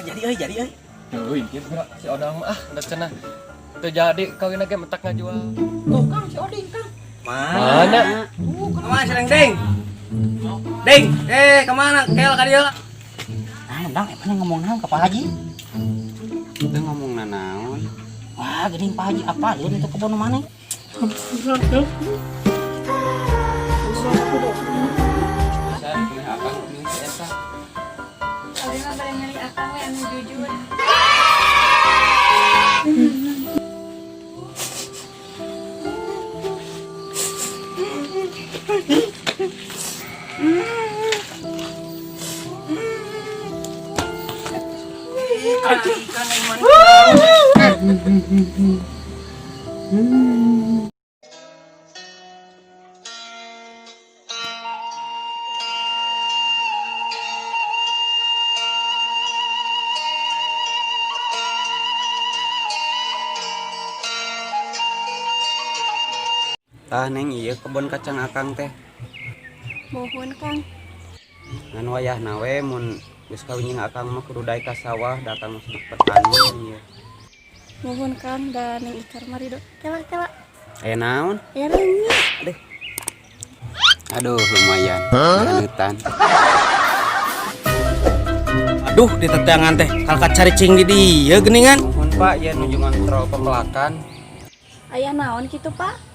Jadi euy, jadi euy. Euy, ieu geura si Odang mah ah, da cenah. Teu jadi kawin ge mentak ngajual. Tuh Kang, si Oding Kang. Mana? Kemana si Deng? Deng, kemana? Kel ka dieu. Nah, Dang, emang ngomong naon ka Pak Haji? Teu ngomong nanaon. Wah, geuning Pak Haji apa lu itu kebon mana? Bisa dipilih akang nih si eta. Abi mah bade milih akang we anu jujur. Tah Neng, ieu kebon kacang akang teh. Mohon Kang. Ngan wayahna we mun geus kawin jeung akang mah kudu daek ka sawah, da akang mah petani ieu. Mohon Kang da Neng Ikar mah ridho. Kela kela. Aya naon? Aya reungit. Aduh, lumayan. Hanutan. Aduh, di teteangan teh kalka caricing di dieu geuningan. Nuhun Pak, ieu nuju ngontrol pemelakan. Aya naon kitu Pak?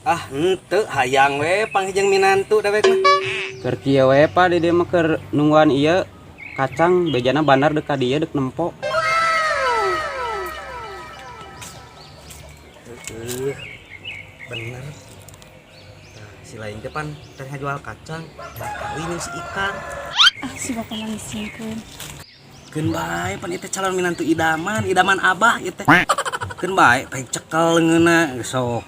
Ah, henteu hayang we panggih jeung minantu dewek mah. Keur kieu we Pak, di dieu mah keur nungguan ieu kacang bejana bandar deuk ka dieu deuk nempo. Heeh. Bener. Nah, si lain teh pan teh ngajual kacang, kawin jeung si Ikar. Ah, si bapak mah ngisingkeun. Keun bae pan ieu teh calon minantu idaman, idaman abah ieu teh. Keun bae peng cekel leungeunna geus sok.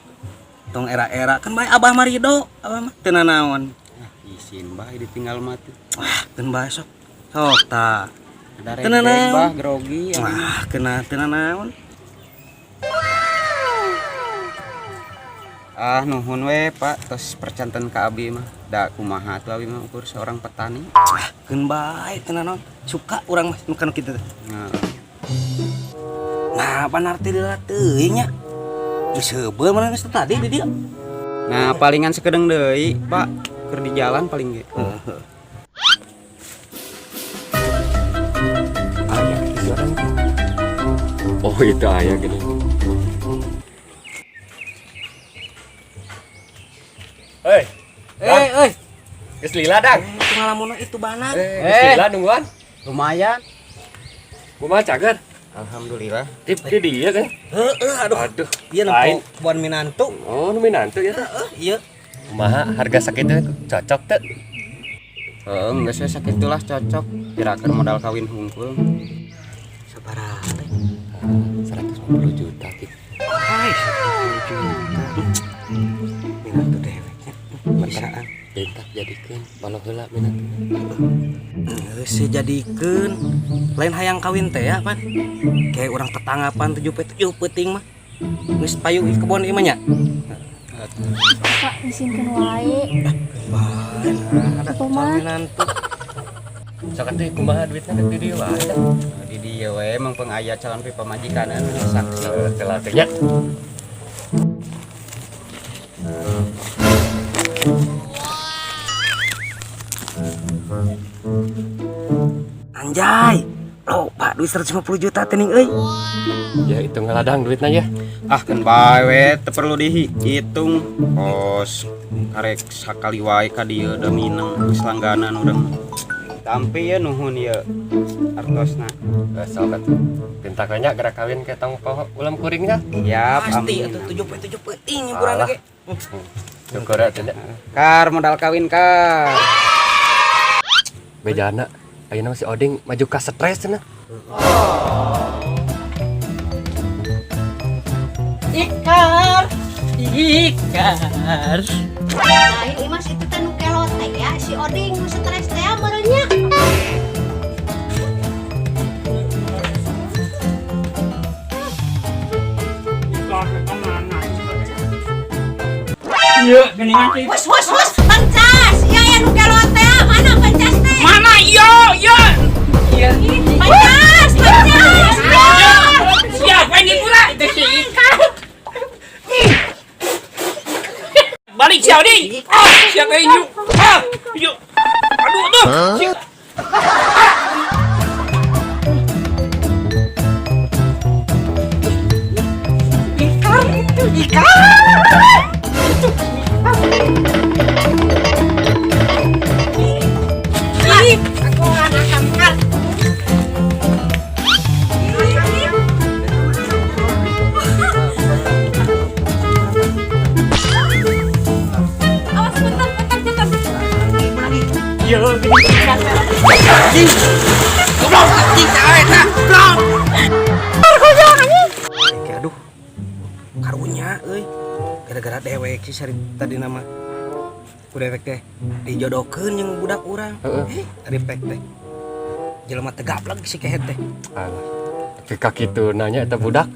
Tong era-era keun bae abah mah ridho, abah mah teu nanaon. Ah, isin bah ditinggal mah tuh. Wah, keun bae sok. Sok tah. Ada Teu nanaon. bah grogi. Wah, kena teu nanaon. Ah, nuhun we Pak, tos percanten ka abi mah. Da kumaha tuh abi mah ukur seorang petani. Ah, keun bae teu nanaon. Suka urang mah nu kana kitu teh. Nah, Nah, panar teh lila teuing nya. Geus heubeul mana geus tadi di dieu. Nah, palingan sekedeng deui, Pak. Keur di jalan paling ge. Heeh. Aya si Odang. Oh, itu aya gini. Hei, Eh, euy. geus lila Dang. Itu ngalamunna itu banar. Geus lila nungguan. Lumayan. Kumaha cager? Alhamdulillah. Tip di dieu kan. Heeh, aduh. Aduh. Ieu Lain. nempo kebon minantu. Oh, nu minantu ya teh. Heeh, ieu. Kumaha harga sakitu cocok teu? Heeh, geus we sakitulah cocok. Kira-kira modal kawin hungkul. Sabaraha teh? 150 juta gitu. Ai, 150 juta. Minantu deweknya. Bisaan. Bentak jadikeun balo heula minantu. Geus jadikeun. Lain hayang kawin teh ya, pan. Kayak urang tetangga pan 7 7 peuting mah. Geus payu ieu kebon ieu mah nya. Pak ngisingkeun wae. Bae, nah, ada Apa mah? minantu. Sok atuh kumaha duitna dek di dieu wae. Di dieu we emang pengaya calon pi pamajikan anu saksi. Telah teh nya. Anjay. Loba duit 150 juta teh ning euy. Ya itu ngaladang duitna ya. Ah, keun bae we teu perlu dihitung. Kos karek sakali wae ka dieu da mineng geus langganan urang mah. Tampi ye nuhun ye artosna. Sok atuh. Pintak we nya gerak kawin ke tong poho ulam kuringnya. Siap, Pasti amin. atuh 7 7 peuting hiburan ge. Syukur atuh nya. Kar modal kawin kar. Bejana ayeuna mah si Oding maju ka stres cenah. Ikar, Ikar. Lain Imas itu teh nu kelot teh ya si Oding nu stres teh meureun nya. Iya, geningan teh. Wes wes wes pancas. Iya ya nu kelot teh mana pancas teh? Mana iya, iya. Iya. Pancas, pancas. Sia deui. Ah, sia teh yuk. Ah, yuk. Aduh, aduh. Sia. Ikar itu ikar. Aku anak kangkar. Awas bentar, bentar, bentar. Goblok anjing teh eta. Goblok. Oke, aduh. Karunya euy. Gara-gara dewek sih sari tadi nama. Ku dewek teh dijodohkeun jeung budak urang. Heeh. Eh, ari pek teh. Jelema teh gablek si kehet teh. Alah. Teu kitu nanya eta budak.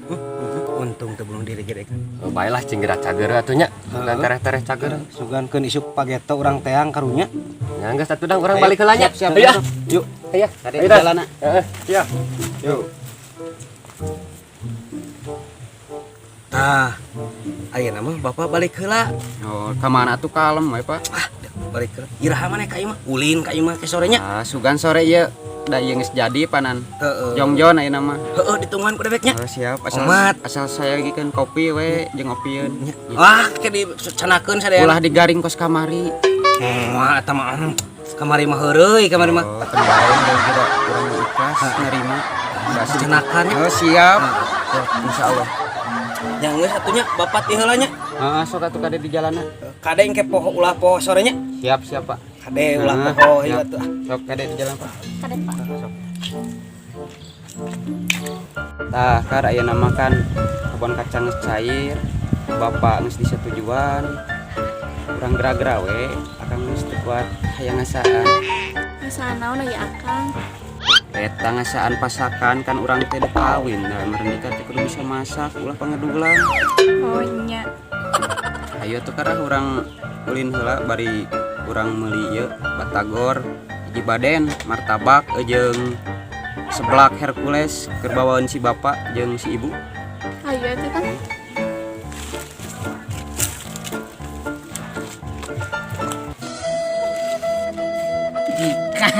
Untung teu bunuh diri gede. Oh, baelah cing geura cager atuh nya. Sugan tereh-tereh cager. Sugankeun isuk pageto urang teang karunya. Nya geus atuh dang urang balik heula nya. Siap, siap, Ayo. siap. Yuk, Ayo. tadi Ayo, di Dah. jalan. Heeh, siap. Yuk. Tah, ayeuna mah bapak balik heula. Oh, ka mana atuh kalem we, Pak? Ah, balik heula. Iraha maneh ka imah? Ulin ka imah ke sorenya. Ah, sugan sore ieu da ieu geus jadi panan. Heeh. Jongjon ayeuna mah. Heeh, ditungguan ku deweknya. Oh, siap. Asal Omat. asal saya lagi kan kopi we jeung ngopieun. Wah, ke dicanakeun sadayana. Ulah digaring kos kamari. Wah, eta mah kamari mah heureuy, kamari mah. Oh, teu bae kira urang ikhlas nerima. Canakan nya. Oh, siap. Ya, insyaallah. Yang geus atunya bapak ti heula nya. Heeh, sok atuh kade di jalanna. Kade engke poho ulah poho sorenya. Siap, siap, Pak. Kade ulah Heeh, poho ieu siap. atuh. Sok kade di jalan, Pak. Kade, Pak. Sok. Tah, kar ayeuna makan kebon kacang geus cair, bapak geus disetujuan. Urang geura-geura we, akang geus teu kuat hayang ngasaan. Ngasaan naon ya Akang? Eta ngasaan pasakan kan urang teh dek kawin, nah mereka teh kudu bisa masak ulah pangedulan. Oh nya. Ayo tuh karah urang ulin heula bari urang meuli ieu batagor, hiji baden, martabak jeung seblak Hercules keur bawaeun si bapak jeung si ibu. Ayo atuh Kang. Ikar.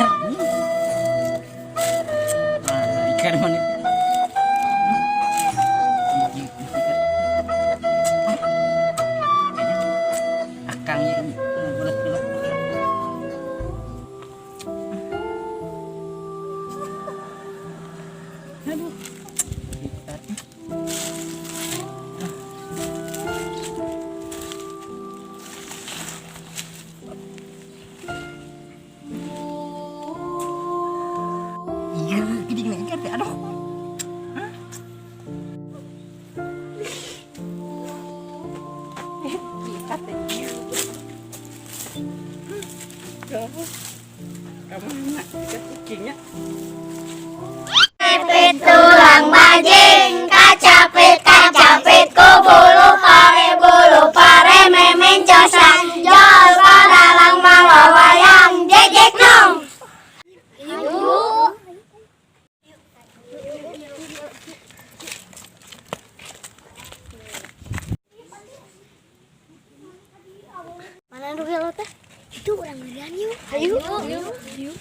Mana ikar mana? Akang ya bulat-bulat. Aduh. Ikar. Iya, gini gini ikar teh. Aduh. Ikar teh. Kamana ikat cicingnya? Capit tulang bajing, kacapit kacapit ku bulu pare memencosan, jos padalang mawa wayang jejek nong. Yuk. Mana nu lo teh? Itu urang melian yuk. Ayo. Yuk.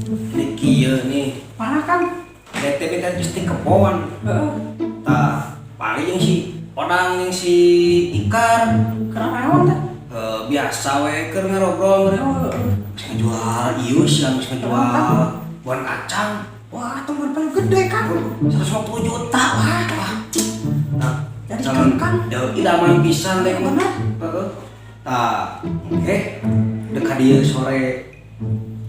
Ini kieu nih. Mana Kang? DTB kan pasti kebon. Tah, paling si Odang yang si Ikar. Keur naon teh? Eh, biasa we keur ngarobrol meureun. Geus ngejual ius yang geus ngejual buan kacang. Wah, itu paling gede Kang. 150 juta wah. Nah, Jadi calon kang. Ya, idaman pisan deh Bener. Heeh. Tah, oke. Dek dieu sore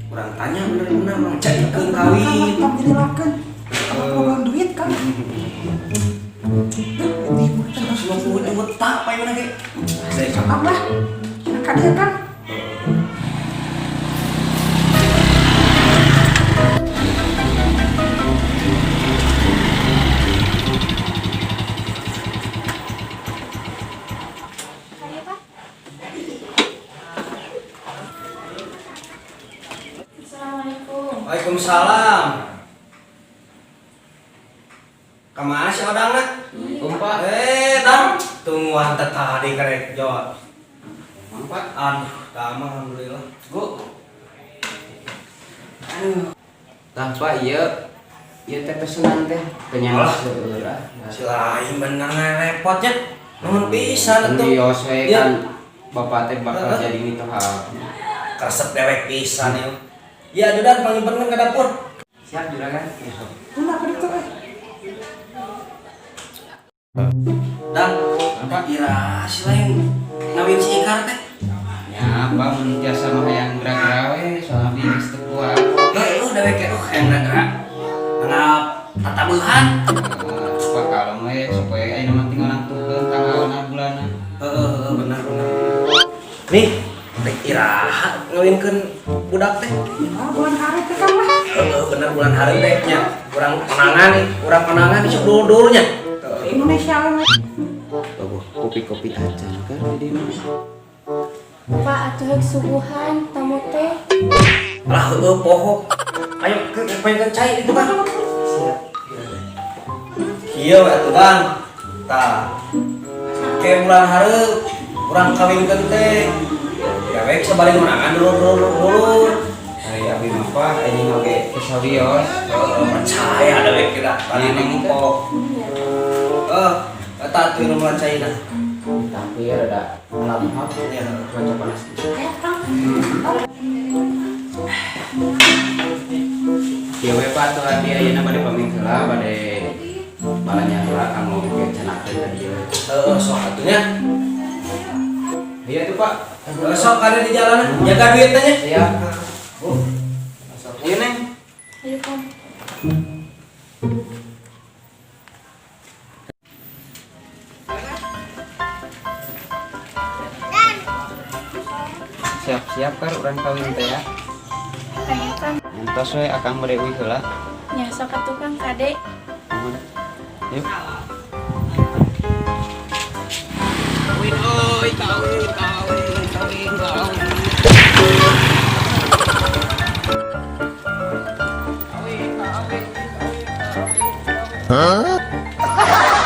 urang tanya bener-bener urang cairkeun kawin. Tong dilakeun. Kalau duit Kang. Duh, itu ibu teh. 150 juta payuna ge. Cokap lah. Cenah ka dieu Kang. Kamana si Odangna? Assalamualaikum, Pak. Eh, Dang, tungguan teh tadi karek jawab. Mang, Pak. Aduh, damang alhamdulillah. Bu. Aduh. Tah, Pak, ieu ieu teh pesenan teh kenyang Alah. seueur ah. Si lain bener repotnya. Nuhun pisan atuh. Wios we Iya. kan bapak teh bakal Heeh. jadi mitoha. Karesep dewek pisan ieu. Ya, Judan pangimpenkeun ka dapur. Siap juragan. Dang, Apa? ira si lain ngawin si Ikar teh. Ya, Pak mun jasa mah hayang geura-geura we soalna abdi geus teu kuat. Heuh, dewek ge hayang geura. Mangap tatabuhan. Pak kalem we supaya ayeuna mah tinggal nangtukeun tanggalna bulanna. Heeh, heeh, bener bener. Nih, rek iraha ngawinkeun budak teh. Ah, bulan hari teh Kang lah. Heeh, bener bulan hari teh nya. Urang konangan nih, urang konangan sok dulur-dulurnya. Di Indonesia we. Tuh, kopi-kopi acan kan di dieu mah. Pak atuh heuk suguhan tamu teh. Alah heueuh poho. Ayo ke pengen cai itu Bang. Siap. Kieu atuh Bang. Tah. Ke bulan hareup urang kawinkeun teh. Dewek sabari konangan dulur-dulur. Ari abdi mah Pak ini oge teu sawios. Heeh, percaya dewek kita tadi nempo. Eh, eta atuh nu bulan caina. Tapi ya rada alam hap Ya. cuaca panas. Ayo Kang. Ieu we Pak tuh abdi ayeuna bade pamit heula bade balanja heula kanggo ke canakeun ka dieu. Heeh, sok atuh nya. Iya tuh Pak. Heeh, sok ada di jalan jaga duit nya. Siap. Bu. Ayo Neng. Ayo Kang. Siap-siap kan urang kawin teh ya. Ayo Kang. Entos we akang bade uih heula. Nya sok atuh Kang kade. Nuhun. Yuk. Kawin oi, kawin, kawin, kawin, kawin. Kawin, kawin, kawin, kawin.